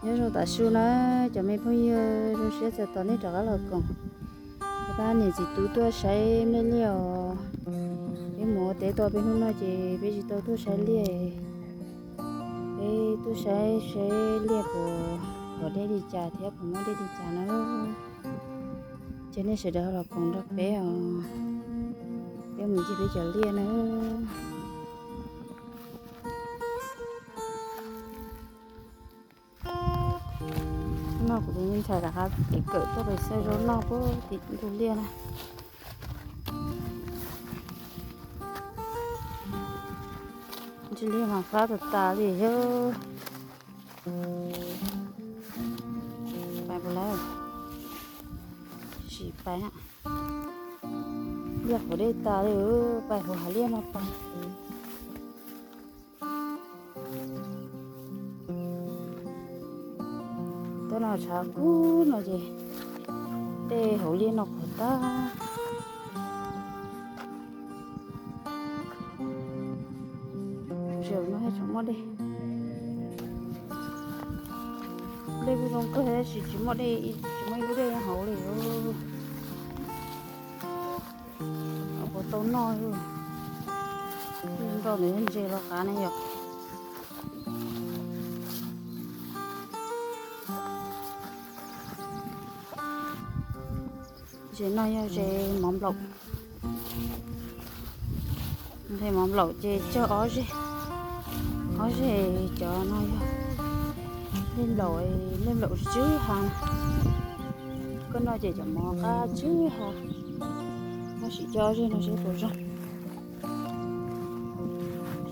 Nyob zoo tam su na cov me phooj ywg, zoo siab txais tos nej rov qab los koom. Pab niam txiv tub tuaj saib nplej liaj os. Peb mus ua teb tau peb hnub no ces peb tsis tau tuaj saib liaj. Peb tuaj saib saib liaj puas pom dej li cas thiab puas muaj dej li cas na. Ces nej sawv daws los koom nrog peb os. Peb mus ncig peb cov liaj na. No kuv tus me ntxhais rov qab kev kawm tuaj pem xav zaub noj puag tim ntug liaj na. Ntsis liaj mas fab tas tas li thiab. Pais puas lawm? Tsis pais na. Liaj qhuav dej tas li, pais hauv hav liaj no pais. Tab no tshav kub no ces dej hauv liaj no qhuav tag. Zaum no tseem muaj dej. Dej kuj zoo kawg tab sis tsis muaj dej, tsis muaj ib lub dej hauv li. Puas tau noj, nroj ntawd ntse los qab ne yom. Zem no yog zem mov nplaum. Nqhis mov nplaum ces cog ob zeg, ob zeg cov no yog nplej nplaum, nplej nplaum tswb ha. Koj noj ces cov mov qab tswb ha. Tab sis cog ob zeg no seb puas zoo.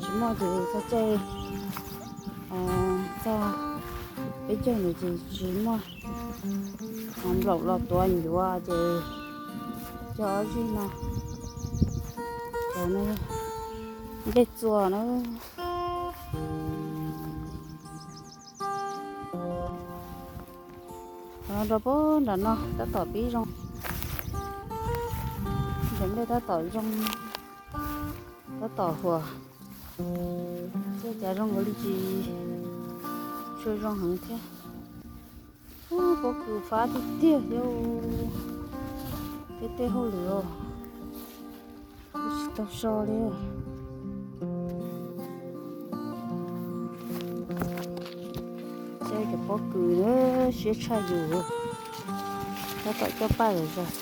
Tsis muaj ces txog caij, txog peb caug ntawd ces tsis muaj mov nplaum los tuav ncuav ces cog ob zeg no. Cov no nplej txua na. Qhov no rau puag nram no tab tom pib zoo. Nram nplej tab tom zoo, tab tom huam. Tej cav zoo nkaus li tsis tshua zoo heev thiab. Ub, pob kws fab tiag tiag thiab. Tej tej hauj lwm os, tsis tau so li. Saib cov pob kws siab tshaj yus, tab tom coj paj zom zaws.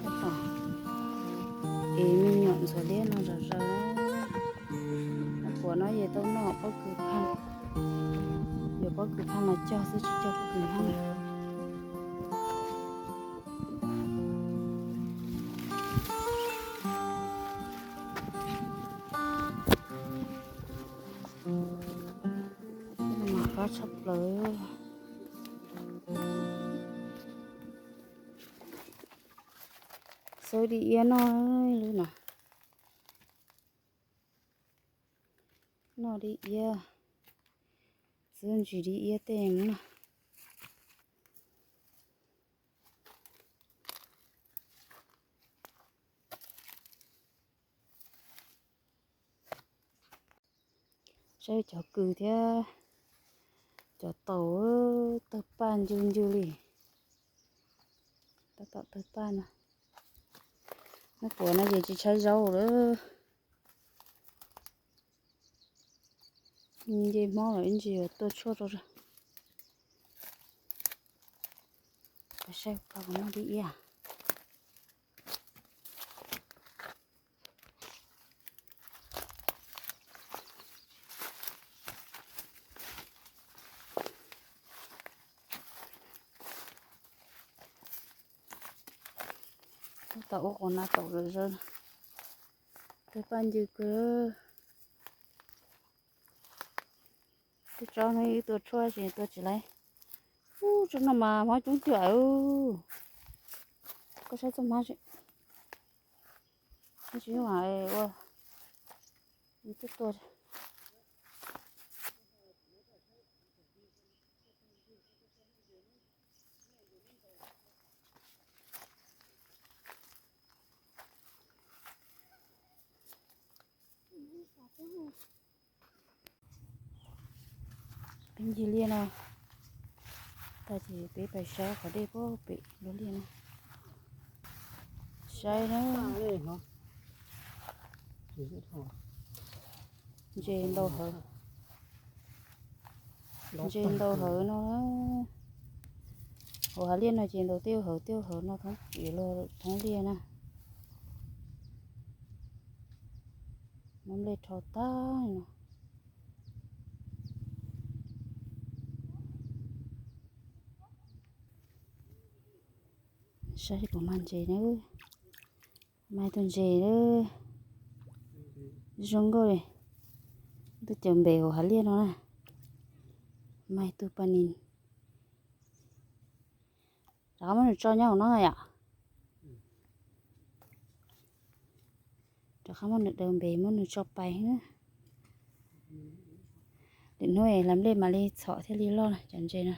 Tab tom es me nyuam ntxhuav liab no zom zaws. Noj puav no ces tau noj pob kws phaj, yuav pob kws phaj los cog xwb tsis cog pob kws hnab. Mas fab tshaj plaws. Xwb di iab noj lub no. Noj di iab, xwb ntsis di iab tej no. Saib cov kws thiab cov taum tawg paj ncw ncw li. Tab tom tawg paj no. Noj puav no ces tsis tshaib zaub lawm. Nce hmo lawm ib ntsis yuav tua tshuaj rau. Saib puas muaj dib iab. Tab tom ua qos na taum zom zaws, tawg paj ncw kawg. Tus tsov no ib tua tshuaj tsis tua tsis laib. Ub, tsob no mas hmab coob tiag. Koj saib txoj hmab tsis, tsis ua, ua, tua tua. Peb ncig liaj no tag ces peb pais saib qhov dej puag pem lub liaj no. Saib na. Ntses ntau hawv. Ntses ntau hawv no. Hauv hav liaj no ces ntau tej hawv tej hawv no thoob, yuav luag thoob liaj na. Muab nplej rho tag no. Saib puas mag ntses na. Mag tus ntses na. Zoo nkauj li. Tuaj caws npem hauv hav liaj no na. Mag tus paj nis. Rov qab muab nws tso nyob hauv no yom. Rov qab muab nws daws npem muab nws tso pais na. Lwm hnub hla nplej mam li txhom thiaj li loj na cov ntses no.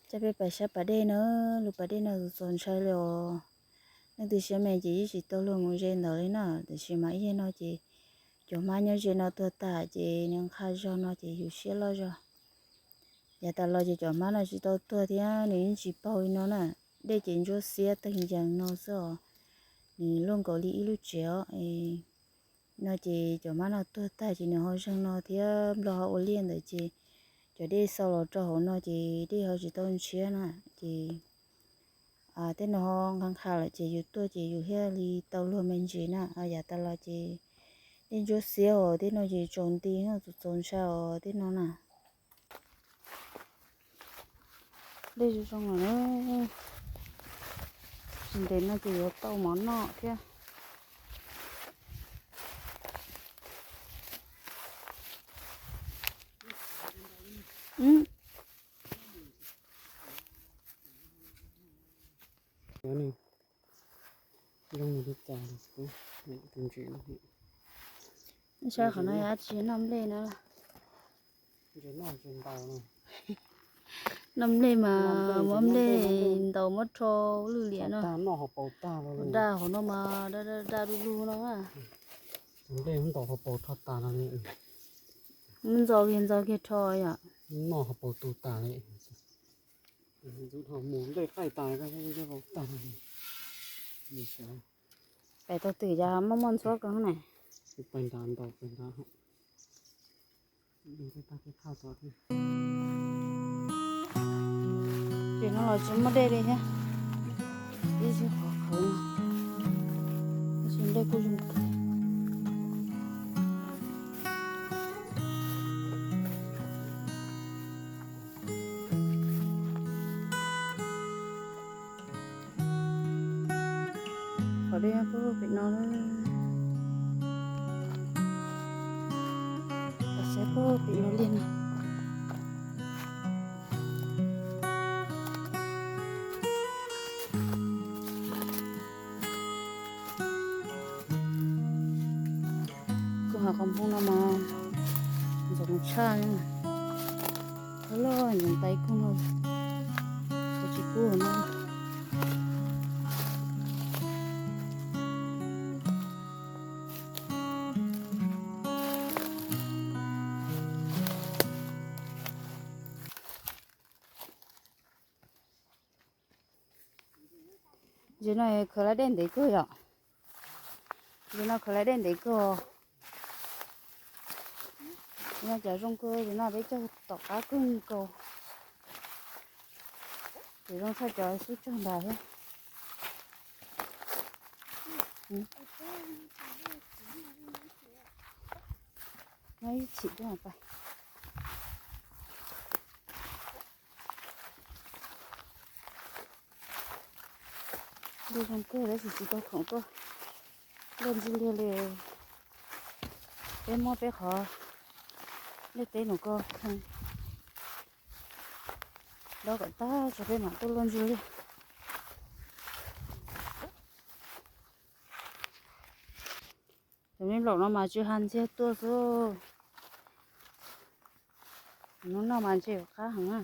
Coj peb pais saib pas dej na, lub pas dej no txaus ntshai li os. Leej twg siab me ces yeej tsis tau luag mus ze ntawd li na, tiam sis mas ib yam no ces cov hmab nyob ze no tuag tas ces nws nqha zog no ces yus siab loj zog. Yav tas los ces cov hmab no tsis tau tuag thiab nws yeej tsis paug li no na. Dej ces ntsuab xiab tawg ncees no xwb os. Nws luaj nkaus li ib lub tsev os. No ces cov hmab no tuag tag ces nws ho zeeg no thiab nplog ho ua liaj ntawd ces cov dej xau los rau hauv no ces dej ho tsis tau ntshiab na. Ces tej no ho nqha nqha lawm ces yus tuaj ces yus thiaj li tau luag me ntsis na. Yav tas los ces dej ntsuab xiab os, tej no ces tsaus nti, txaus ntshai os tej no na. Dej zoo zoo lawm. Tsis ntev no ces yuav tau mov noj thiab. Saib qhov no yog dab tsi, noj nplej no. Noj nplej mas muab nplej ntaus muab rho lwj liam no. Daj hauv no mas daj daj daj du lug no. Nplej ntaus hauv paus rho tas no. Muab ntxo kiag ntxo kiag rho yom. Noj hauv paus tu tas li. Pais tau twm cas muaj muaj ntxhuab ko na. Ces no los tsis muaj dej li thiab. Ib txhia qhov qhawv no, tab sis dej kuj zoo kawg. Qhov dej puag pem no, saib puag pem no li no. Kuj hav qhov npoo no mas ntxoov tshaj, loj ntxoov tais kuj no, tsis kub no. Ntses no khaws laib dej ntev kawg yom. Ntses no khaws laib dej ntev kawg. Ntses no cov zoo kawg, ntses no peb cog tom qab kawg nkaus. Ces zoo tshaj cov xub tsaug nrad thiab. Ib chim peb mam pais. Dej zoo kawg tab sis tsis tau khoom tuaj luaj ntxwg liag li. Peb muab peb qhov liaj teb num ko dob kom tag tso peb mam tuaj luaj ntxwg liag. Cov me nplaum no mas tsw ha ntxiag tuaj xwb. Hnub no mas ntses qab heev na.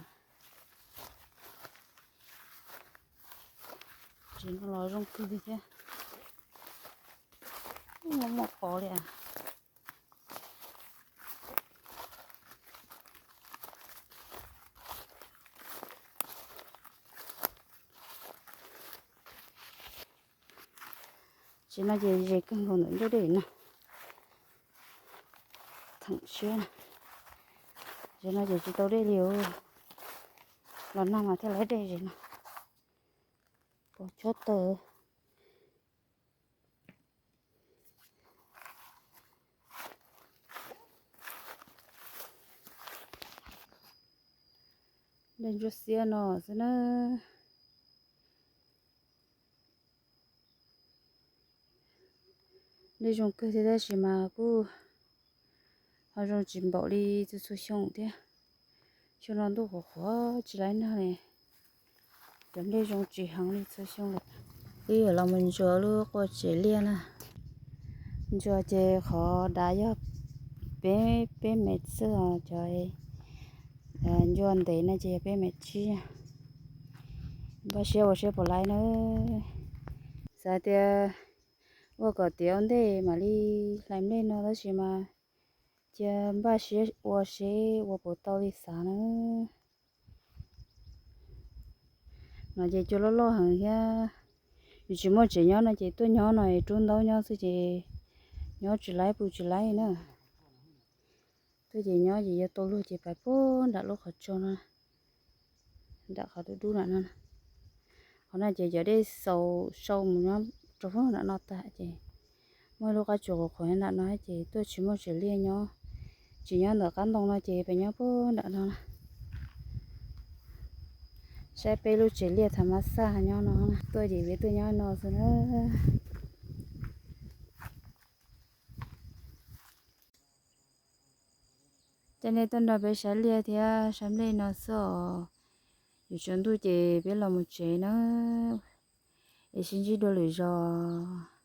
Ntses no los zoo kawg li thiab. Muaj muaj qos li. Tsev no ces ze kawg nkaus ntawm ncauj dej na. Theem siab na. Tsev no ces tsis tau dej li os. Los nag mas thiaj laib dej tsev no. Pos chob taws. Dej ntsuab xiab no xwb na. Dej zoo kawg thiab tab sis mas kuj ho zoo tsis npaum li txhua txhua xyoo thiab. Xyoo no ntuj qhuav qhuav tsis laib nag li. Cov nplej zoo tsis heev li txhua xyoo lawm. Twb yuav los mus ntsuas lub qua tsev liaj na. Ntsuas ces qhov dav yog peb, peb mev xwb os, cov ntsuas ntev no ces yog peb mev tsib. Npaj siab ua seb puas laib na. Xav tias ua kom tiav ua ntej mam li hlais nplej no tab sis mas cia npaj siab ua seb ua puas tau li xav na. No ces cua loj loj heev thiab. Yus tsis muaj tsev nyob no ces tuaj nyob no es rub ntaub nyob xwb ces nyob tsis laib pw tsis laib na. Tuaj ces nyob ces yuav tau luag ces pais puag nram lub qhov tsua no, nram qhov dub dub nram no. Qhov no ces cov dej xaus sau mus nyob rau puag nram no tag ces muaj ib lub qab tsuas qhuav qhuav nram no ces tuaj tsis muaj tsev liaj nyob, tsis nyob ntawm qab ntoo no ces peb nyob puag nram no na. Saib peb lub tsev liaj thav mab xaj nyob no, tuaj ces peb tuaj nyob no xwb na. Coj nej tuaj nrog peb saib liaj thiab saib nplej no xwb os. Yuav tsaus ntuj ces peb los mus tsev na, es sib ntsib dua lwm zaus.